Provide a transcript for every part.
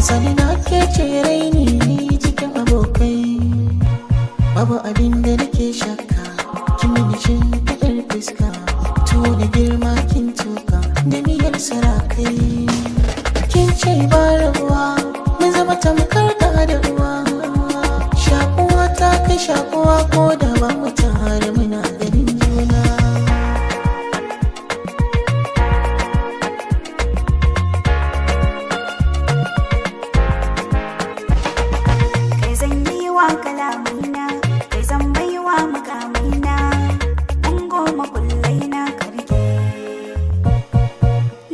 Sani na ke ce raini cikin abokai. Babu abin da nake shakka, kin mini shimfiɗar fuska. Tuwo da girma kin tuka da miyar sarakai. Kin ce ba rabuwa, mun zama tamkar da da uwa. Shakuwa ta kai shakuwa ko da ba mu tare muna ganin juna. Kai zan yi wa kalamaina, kai zan baiwa mukamaina, in goma kullaina ka rike.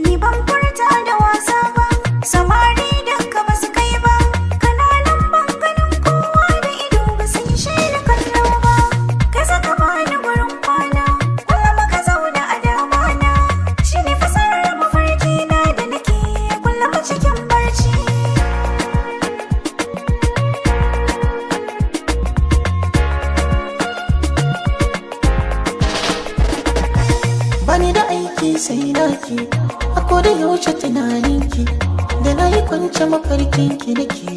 Ni ban furta da wasa ba, samari duka ba su kai ba, kananan banganin kowa da ido ba su yi shaida kallo ba. Kai saka bani gurin kwana, kullum ka zauna a damana, shi ne fasarar mafarki na da nake kullum cikin barci. Bani da aiki sai naki, a koda yaushe tunaninki, da na yi kwance mafarkinki nake.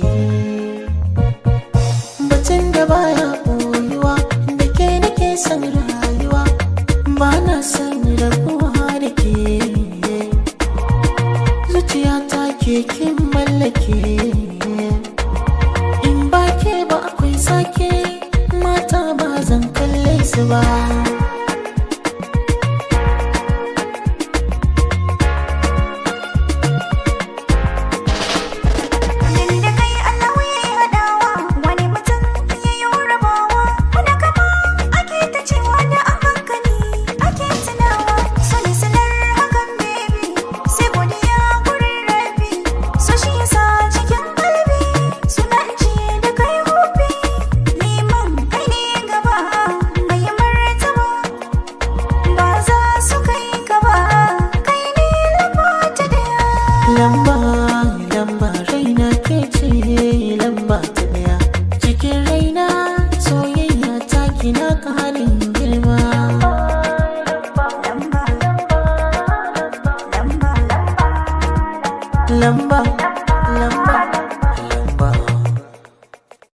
Batun da baya boyuwa, da ke nake son rayuwa, ba na son rabuwa da ke. Zuciyata ke kin mallake, in ba ke ba akwai sake, mata ba zan kalle su ba. Gani da kai Allah ya haɗawa, wani mutum ya yi rabawa, wani kama ake ta cewa da an hankali ake tunawa. So ne sanar hakan baby, sai godiya gurin rabi, so shi yasa cikin kalbi suna ce da kai hobi. Liman kai ne gaba mai martaba, ba za su kai ka ba, kai ne lamba ta daya. Lamba, lamba raina ke ce lamba ta daya. Cikin raina soyayya ta kina ƙarin girma. Lamba, lamba, Lamba, lamba.